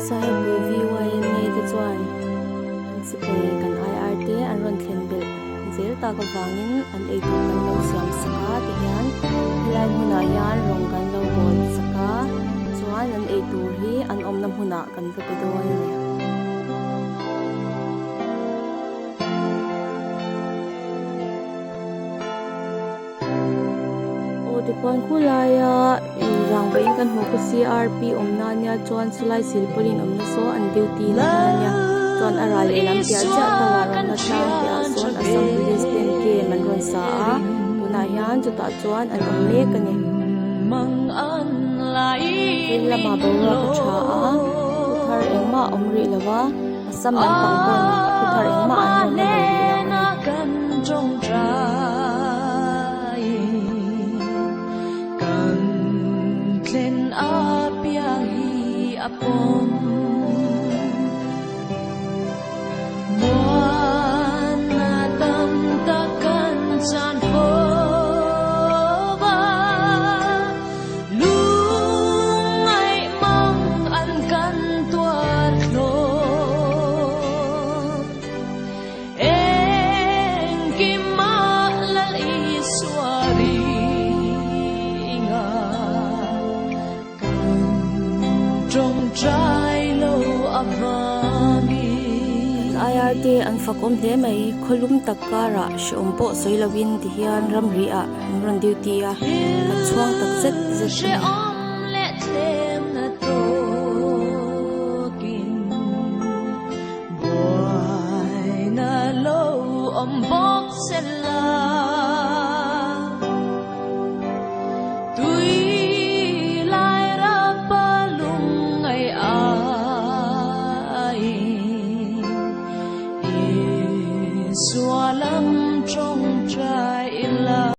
Sahebpui VYMA te chuan an sipai kan IR te an rawn thlen belh zel tak avangin an eitur kan lo siam sak a tihian helai hmunah hian rawng kan lo bawl sak a chuan an eitur hi an awmna hmunah kan va pe dawn a ni. Aw tichuan khulaia rangva in kan hmuh khu CRP awmna ania chuan chulai silpawlin awmna saw an duty na hmun ania chuan a ral lehlam piah chiah tower awmna tlang piahah sawn Assam police ten camp an rawn sa a tunah hian chutah chuan an awm mek a ni. Veng lamah boruak a tha a thu thar engmah a awm rih lo a. Assam lampang pawn thu thar engmah an rawn la nei rih lo a ni. Kan IR te an fakawm hle mai, khawlum tak karah hrehawm pawh sawi lovin tihian ramri ah an rawn duty a, kan chhuang tak zet zet a ni.